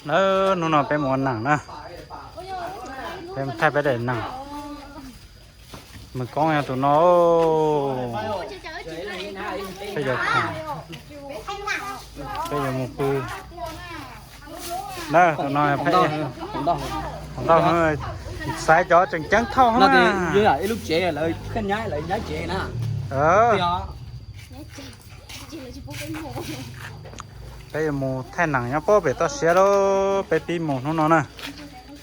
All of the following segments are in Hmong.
Nawb, hnub no peb mus ua nees na, peb mus thaij peb daim nees. Mws koob yog tus no, peb yuav khoom, peb yuav mus pw na. Tus no peb, ntau, xaiv cov tseem ceeb thauj na. Peb yuav mus thaij nees nyob pob pem toj siab lauj, peb pib mus hnub no na.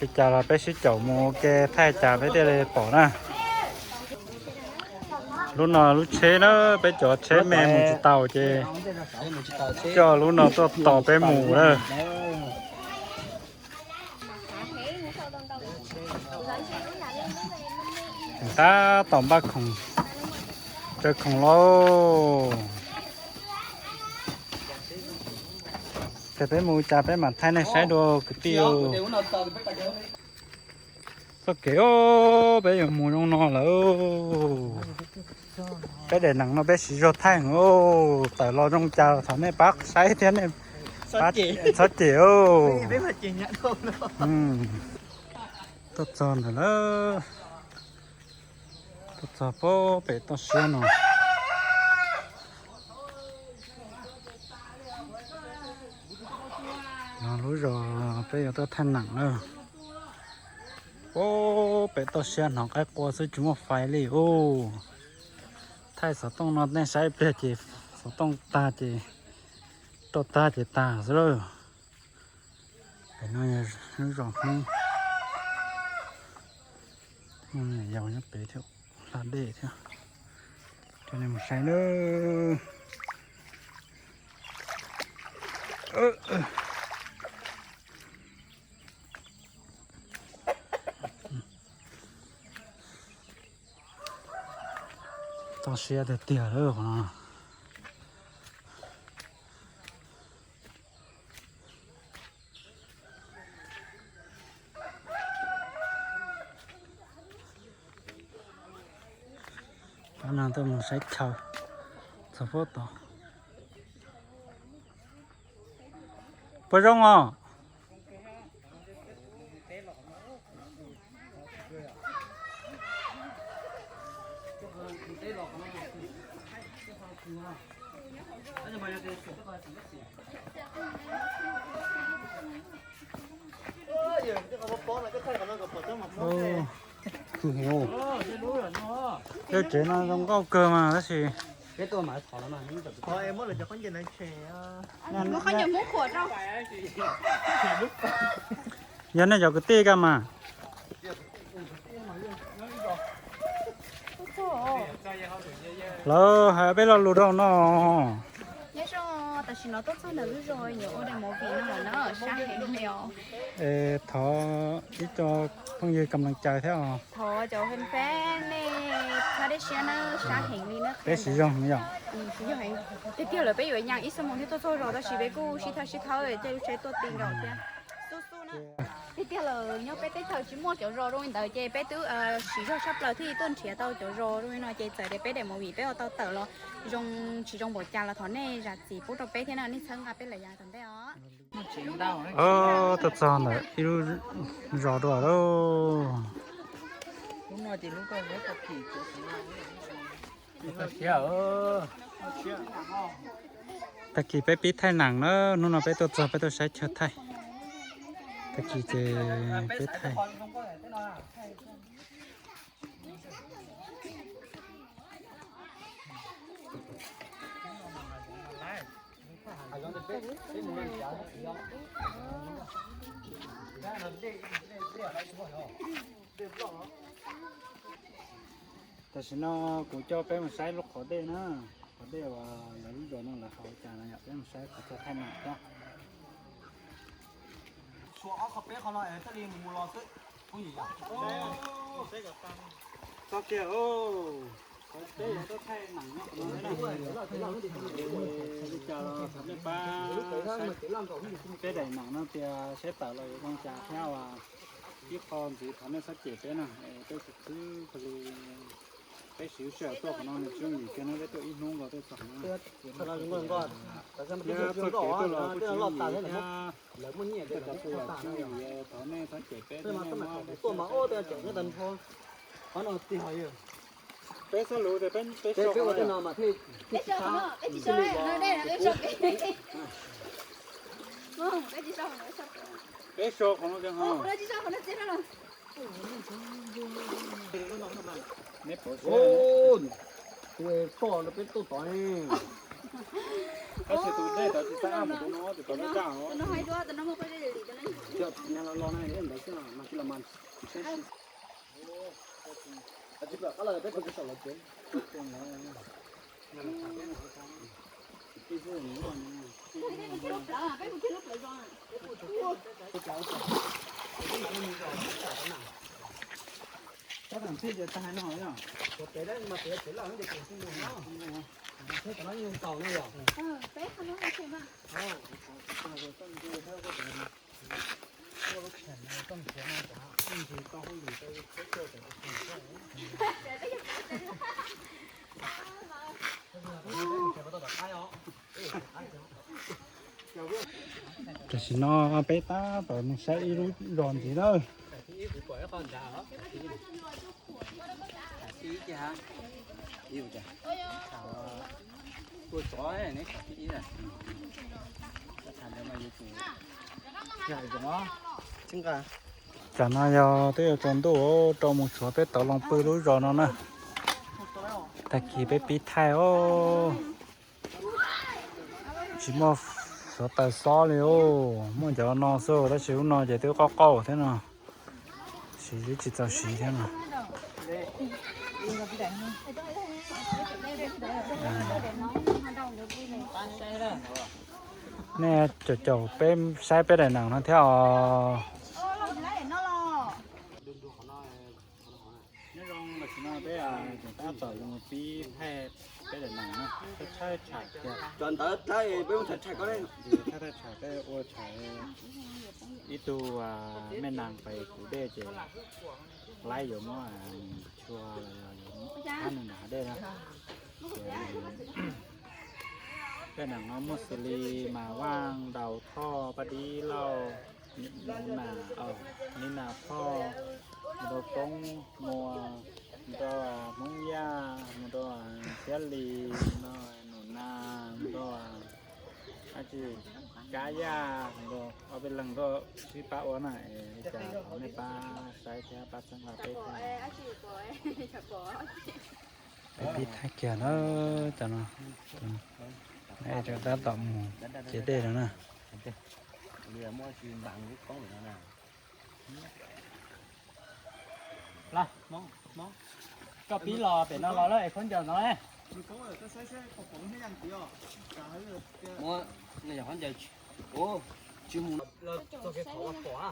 Li cas los peb sib caum mus ua ke thaij cas peb thiaj li pom na. Lub no lub tsheb na, peb cov tsheb me mus tsis tau ces coj lub no tuaj tos peb mus na. Tab tom npaj khoom, raws khoom lauj. Ces peb mus cas peb mam thaij nej saib dua kwv tij. Txoj kev os, peb yuav mus zoo no lawm. Peb daim nees no peb siv zog thaij os, tawm los zoo cas los thov nej pab saib thiab nej pab txhob cem os. Tuaj txog ntawm lawm, tuaj txog pob pem toj siab no. No lub zos peb yuav tuaj thaij nees na. Pob pem toj siab hnov qaib qua xwb tsis muaj fais li os. Thaij xov tooj no nej saib ib pliag ces xov tooj tag ces, rau tag ces tag xwb lawm. Pem no yog lub zos Hmoob, yau nyob pem thiab, hla dej thiab. Coj nej mus saib nawb. Toj siab tiag tiag lawm qhov no. Cov no tuaj mus saib chaw txog pob tod. Puas zoo os? Tej tsev no zoo nkauj kawg mas tab sis yog nej cov kwv tij ka mas. Lawv hais peb lo lus rau no. Nyob zoo, tam sim no tuaj txog ntawm lub zos yuav ua daim movie no lawm na, sab heev li os. Thov ib co phooj ywg kam lees cai thiab os. Thov cov fan fan nej txhob dej siab na, sab heev li na. Peb siv zog yom. Tiag tiag lawm peb yuav nyav ib xuab moos thiaj tuaj txog zos tab sis peb kuj sib thawb sib thawb caij lub tsheb tuaj ti nkaus thiab. Xub xub na. Tiag tiag lawm nyob peb teb chaws tsis muaj cov zos zoo li ntawd ces peb twb siv zog tshaj plaws thiaj li tuaj nrhiav tau cov zos zoo li no ces txawm tias peb daim movie peb ua tau tawm los zoo tsis zoo npaum cas los thov nej zam txim pub rau peb thiab na, nej txhawb nqa peb lawm yav tom ntej os. Tuaj txog ntawm ib lub zos dua lauj. Tag kis peb pib thaij nees na, hnub no peb tuaj txog peb tuaj saib chaw thaij. Tag kis ces peb thaij. Tam sim no kuv coj peb mus saib lub qhov dej na, qhov dej uas lawv lub zos no lawv hais ua cas no yom, peb mus saib qhov chaw thaij nees thiab. Txog kiag, peb yuav tuaj thaij nees nyob qhov no, li cas los thov nej pab saib peb daim nees no tias saib tawm los yuav zoo cas thiab as. Ib qho ntxiv thov nej txhob cem peb na, peb tsis khwv li, peb siv sij hawm tuaj qhov no nws tsis yooj yim kiag na, peb tuaj ib hnub nkaus tuaj txog qhov no. Thiab txoj kev tuaj los kuj tsis yooj yim thiab. Tuaj mas ob tug cem nyob tas nrho. Qhov no tig hos yog peb xob lus tias peb, peb so qhov no mas thiaj, peb so qhov no, peb so qhov no, peb so qhov no. Tus poj no peb tuaj tod ne. Tab sis tus dej tod tsis txaj mus tus no, tus tod daj os. Los los na, ntawd xwb mas tsis los mas tsis saib. Tsis pom qab los peb pw saum lawv tsev. Tam sim no peb tab tom mus saib ib lub zos ntxiv lawm. Tam no yog twb yuav tsaus ntuj, rau mus tshuav peb tau loo pw lub zos no na. Tag kis peb pib thaij os. Tsis muaj suav taws xob li os, muaj cov no xwb tab sis lub no ces twb qaub qaub thiab no. Siv twb tsis txaus siv thiab no. Nej caum caum peb saib peb daim nees no thiab os. Nyob zoo, tam sim no peb tseem tab tom yuav mus pib thaij peb daim nees na, thaij tsham kiag. Thaij tsham peb ua tsham ib tug me nees pais kuv dej ces laib yuav muab tshua los yog yuav muab thab nws nram hav dej na. Peb nees no muaj xws li mas vaj, daus, thoj, paj dib, lauj, nus nas, nib nas, phoj, mus rau poob, muas, mus rau hmoob yaj, mus rau xiab lis, mus rau nus nas, mus rau dab tsi, kab yaj, mus rau ob peb leeg tuaj sib pab ua na. Es li cas thov nej pab saib thiab pab txhawb nqa peb thiab. Peb pib thaij kiag na, cov no, tab tom mus cev dej no na. Koj pib los pem no los lawm es khaub ncaws no. Tsis mus los txog kev qhov los pom.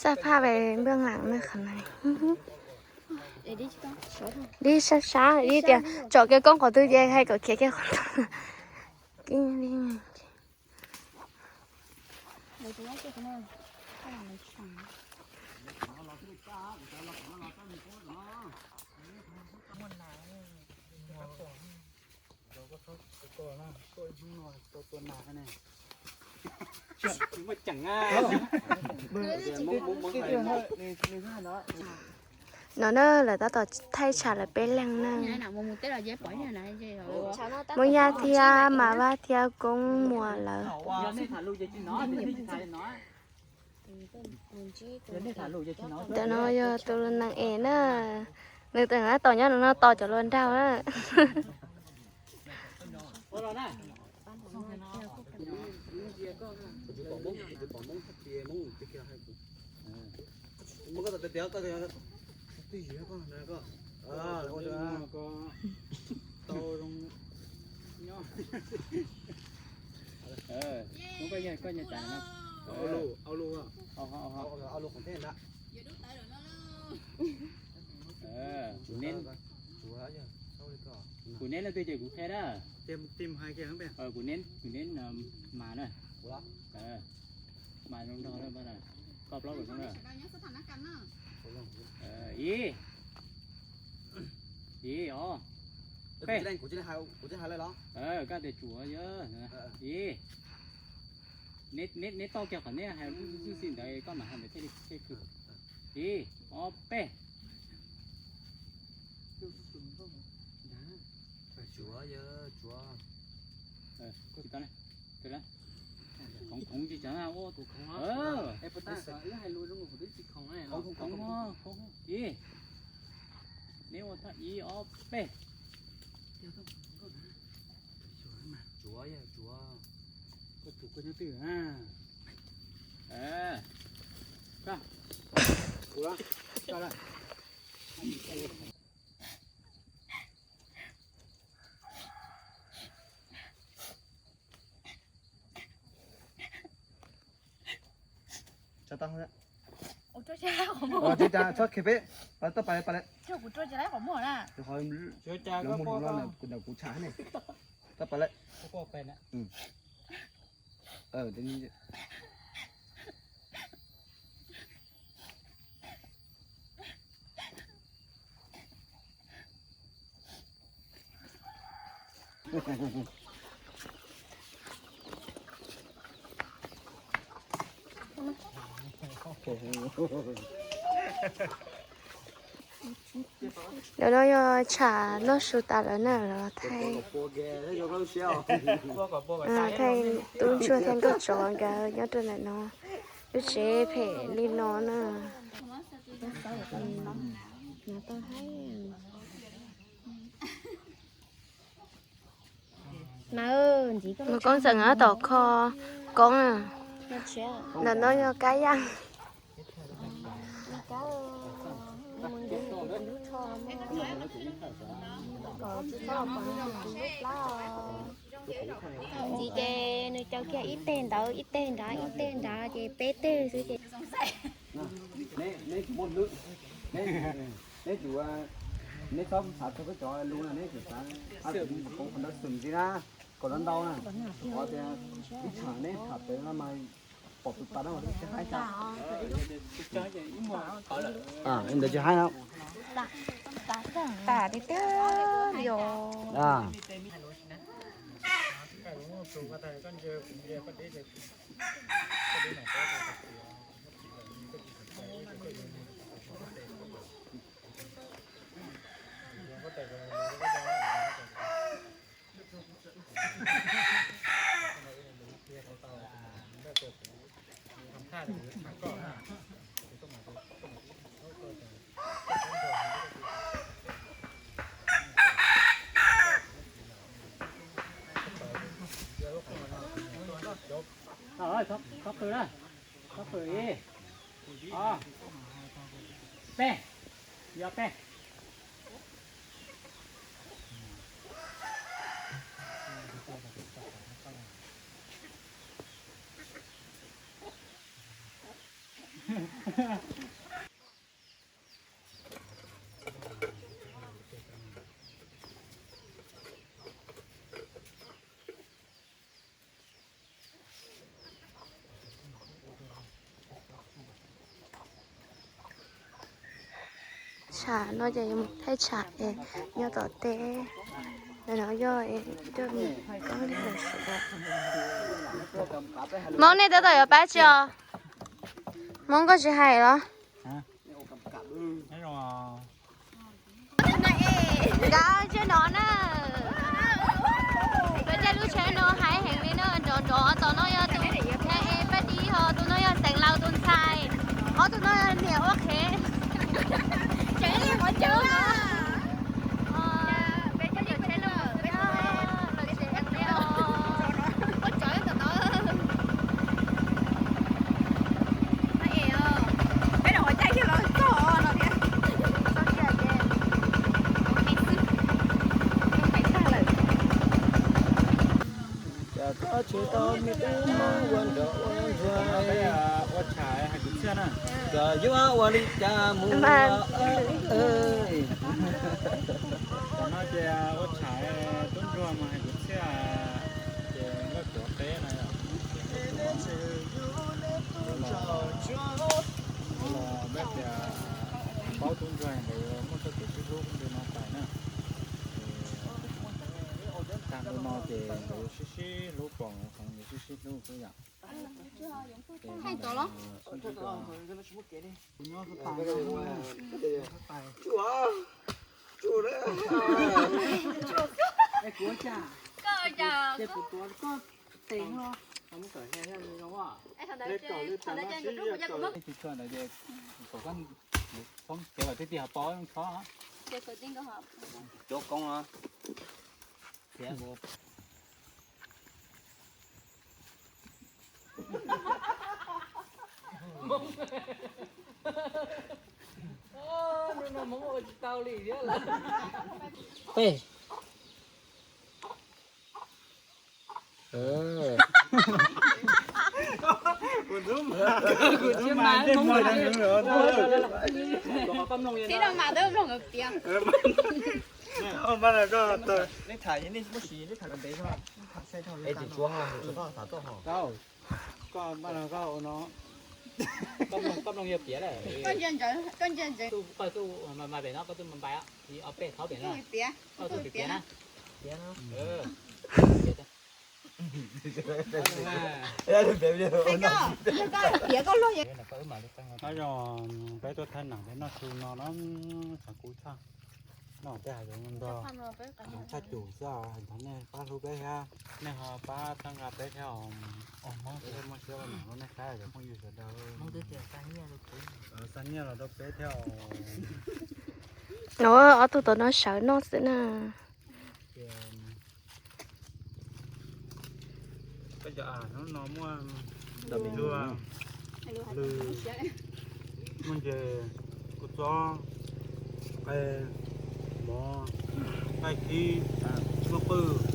Xaj phaj ve nplooj lam na qhov no. Dib sab sab, dib tias tsom kev koob qhov twg ces hais kom khiav kiag qhov ntawd. No na, lawv tab tom thaij tsham lawv peb leeg na. Muaj Yaj thiab Mas Vaj thiab Koob Muas lawv. Ntawm no yog tus nees es na, nws tab tom nyob no tos cov hluas nraug na. Kuv neb leej twg ces kuv qhia na. Kuv neb, kuv neb mas na. Mas zoo nraug na, koj plaub los zoo na. Ib, ib os. Peb. Kuv tsis hais lawm los? Koj tias tsuav yog ib. Neb tau kiag qhov neb hais xwb xwb ntawd koj mam hais ntawd thiaj li khwm. Ib, ob, peb. Tsuav, tsuav. Khoov khoov tsis tsav ua. Ib, neb ua thaj ib ob peb. Tsuav, tsuav. Tso tau. Tsob khe peb, tau pas lawm, pas lawm. Kuv ntawm kuv tsham ne. Tau pas lawm. Lawv no yog tsham noj su tas lawm na, lawv los thaij, thaij tub ntsuag thiab nkauj tsov nkawd nyob rau ntawm no, lub tsev phem li no na. Mus koob txawm nyob tom kho koob na. Ntawm no yog kab yaj. Ntxiv ces nws caw kiag ib teg ntawd ib teg nrad ib teg nrad ces peb teg xwb ces. Neb tsuas, neb txhob xav txog peb cov lus na, neb tsuas xav hais tias qhov ntawd xwm ntxiv na, kom ntau ntau na, qhov tias ib tsham neb tham pem no mas pom tus tas no tsis haib tshaj. Ntawd tsis haib no. Tas tiag tiag li os. Txhob qw na, txhob qw ib, ob, peb, yog peb. Tsham no ces yus mus thaij tsham es nyob tom teb. No yog ib tug koob li ntawd sawv daws. Hmoob nej tab tom yuav pab tsi os? Hmoob koj tsis hais los? Nkawd tsev no na, nkawd tej lub tsheb no haib heev li na, nrov nrov. Tus no yog tus nai es Paj Dib, ho tus no yog Xeev Laus tus ntxhais, ob tug no yog niam ua qhev. Tsev li qhov cub. Cas koj tsis tau me tub Hmoob ua nrog ua ntsuag, ua tsham hais kwv txhiaj na. Koj yuav ua li cas mus. Tam no ces ua tsham tub ntsuag mas hais kwv txhiaj, ces nkauj tsov teb no yom. Los, los peb tias paub tub ntsuag ntawd muaj txoj kev sib hlub ntu no pais na. Ces nkawd yuav sib sib hlub pom, nkawd sib sib hlub xwb yom. Ces Tsis tshua ntawd ces kom koj poob kev kom tib tib ho paub zoo tshob. Cuab koob no. Hnub no Hmoob ua tsis tau li thiab lawm. Peb. Tib no mas twb mloog nkawd piav. Koj mloog yog piav lawm. Koj ntsia ntsev, koj ntsia ntsev. Koj tuaj mas pem no, koj tuaj mas pais, ob peb thaub pem no. Koj tuaj piav na. Piav koj luag. Peb tuaj thaij nam peb noj su no na, xav kub tshaj. Noj tej hav zoov ntog, tshaj cum xwb, thov nej pab hlub peb thiab, nej ho pab txhawb nqa peb thiab os. Muaj siab ua nam rau nej saib cov phooj ywg sawv daws. Xa nyiaj los rau peb thiab os. Ob tug tom no sawv noj xwb na. Koj cov av hnub no muaj luag, lwg, muaj ntses, kua txob, qe, mov, nqaij khib, muaj qwj,